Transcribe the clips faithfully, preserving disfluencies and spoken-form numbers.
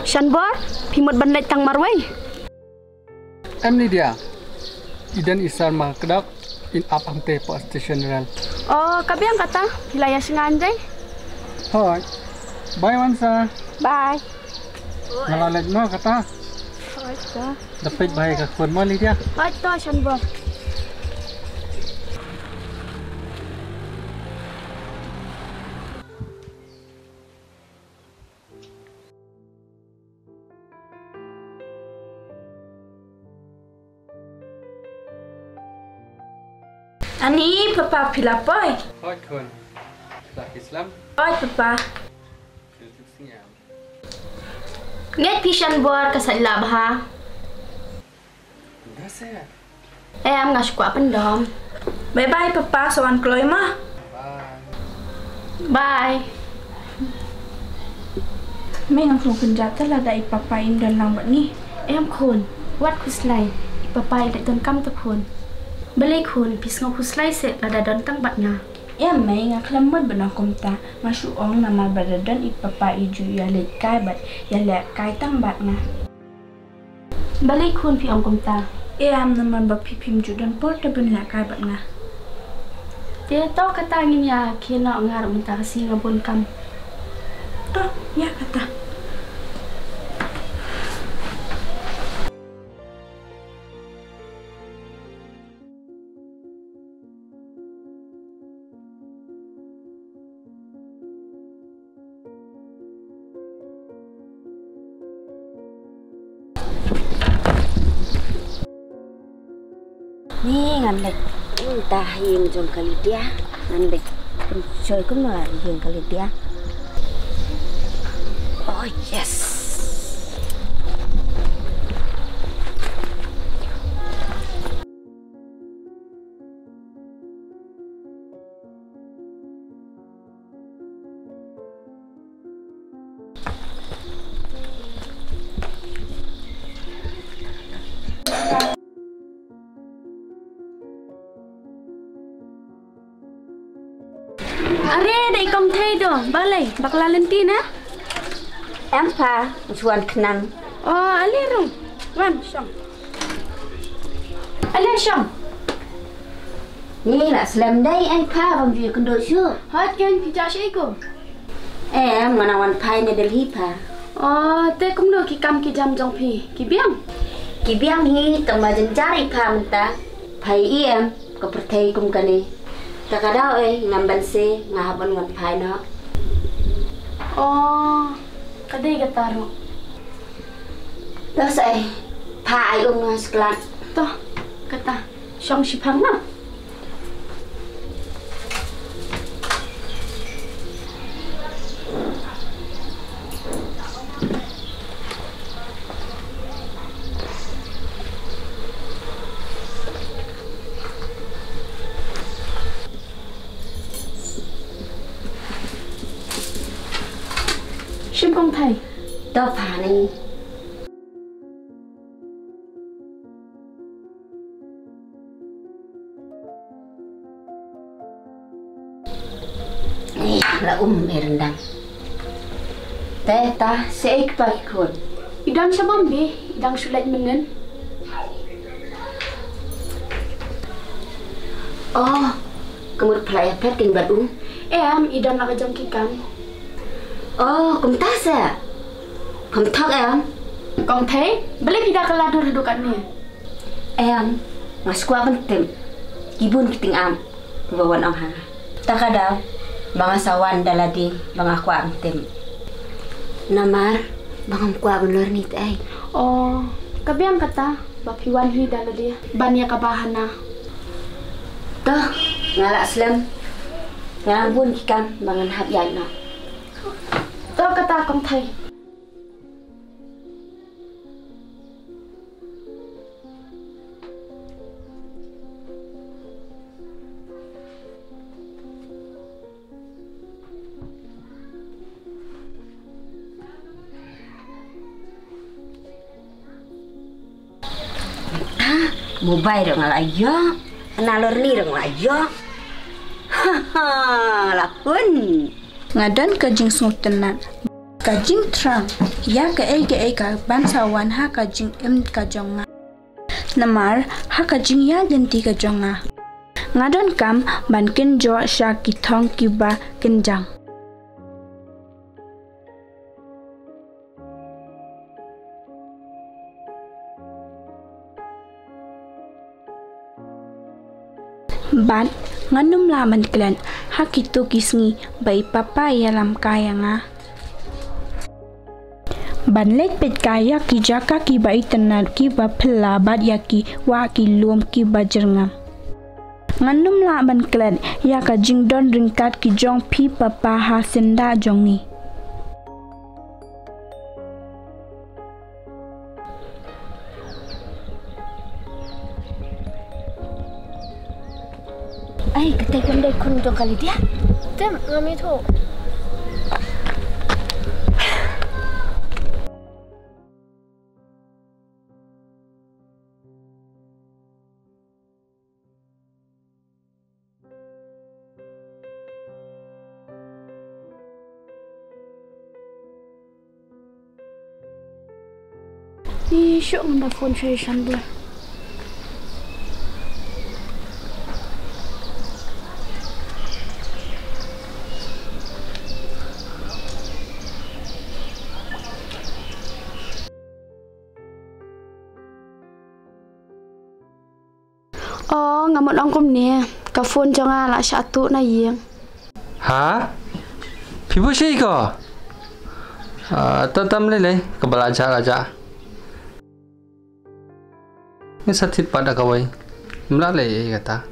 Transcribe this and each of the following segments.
Shanbor, phi mut ban leit tang marwei? Em Lydia, i don i sar ma ka dok, in ap hangte hapoh station rel. Oh, ka biang kata, phi la ïa sngewbha dei. Hooid. Bye Wansa. Bye. Nga la leit mo kata. Hooid to. Da peit bha ïa ka khun mo Lydia. Hooid to Shanbor. Ani, papa phi la poi? Hooid khun. Phi la poi slem? Hooid papa. Phi la poi slem. Nget phi Shanbor ka sait la bha. Dah saya. Em, nga shu kwah pyndom. Bye bye papa, sa wan kloi ma. Bye. Bye. Me, nga shu pynjah te lada i papa im don lang bad ngi. Em khun, wat khuslai. I papa i leit don kam te khun. Balei khun, phi sngew khuslai seh lada don tang bad nga. Em me, nga khlem mut ban ong kumta. Nga shu ong namar ba da don i papa i ju ïa leit kai bad ïa leh kai tang bad nga. Balei khun phi ong kumta? Em, namar ba phi phim ju don por te ban leh kai bad nga. Te to kata ngin ïa khie noh, nga ruh mynta ka sngi nga bun kam. To, ïa kata. Ni ngan leit mynta ha ïing jong ka Lydia. Ngan leit pynshoi kumno ha ïing ka Lydia. Oh yes. Are, dei kong Thei to, balei, bakla lynti na? Em pha, shuan khnang. Oh, ale rung. Wan, shong. Ale shong. Ni la slem dei, ai pha, bam ju kynduh shuh. Hot ken phi ja shi ko. Em, nga nang wan phai na Delhi pha. Oh, te kumno ki kam ki jam jong phi? Ki biang? Ki biang hi, tang ba jynjar i pha mynta. Phai i em, ka pyrthei kum kane. Ta ka daw ei, ngam ban se, nga hap ban wan phai noh. Oh, ka dei kata ruh. Dah sa ei, pha ai um nga sklat. To, kata. Shong shiphang na. Shim kong Thai. To pha ni. Eh, la um eh rendang. Te ta, se ek pa ki khun. I dang sha Bombay, i dang shu leit mynnin. Oh, ka mut pha la ïaphet kein bad u. Em, i don la ka jong ki kam. Oh, kumta se. Kham thok em. Kong Thei, balei phi da kylla dur haduh katne? Em, nga shu kwah ban tip. Ki bun ki tyngam kiba wan ong ha nga. Ta ka daw ba nga sa wan da lade ba nga kwah ban tip. Namar ba ngam kwah ban lorni te ei. Oh, ka biang kata ba phi wan hi da lade ban ïa ka bahana. To, nga lah slem. Nga nang bun ki kam ba ngan hap ïaid noh. To kata kong Thei. Ah, mobile ruh nga la ïoh, nalor ni ruh nga la ïoh. Ha ha, la hun. Nga don ka jingsngewtynnat. Ka jingthrang ïa kaei kaei kaban sa wan ha ka jingim ka jong nga. Namar ha ka jingïaid lynti ka jong nga, nga donkam ban kynjoh sha ki thong kiba kynjang. Bad ngan ym lah ban klet ha kito ki sngi ba i papa ïalam kai ïa nga. Ban leit peit kai ïa ki jaka kiba itynnad kiba phylla bad ïa ki wah ki lum kiba jyrngam. Ngan ym lah ban klet ïa ka jingdon ryngkat ki jong phi papa ha syndah jong ngi. Ai, katai kam dei khun jong ka Lydia. Tem, ngam ithuh. Ih, shuh, ngam da phone shuh ïa Shandur. Oh, nga mut ong kumne, ka phone jong nga la shah tuh na ïing. Ha? Phi buh shi ko? Ah, to tam lei lei, kaba la jah la jah. Ngi sa thied pat da kawei. Ym lah lei ei kata.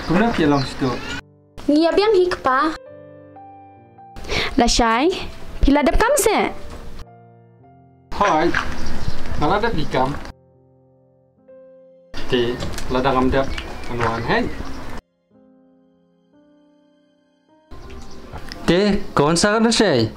Kumno phi ïa long shatu? Ngi ïa biang hi kpa. Lashai, phi la dep kam se? Hooid, nga la dep hi kam. Te, lada ngam dep, ngan wan hei. Te, ka wan sa ka Lashai.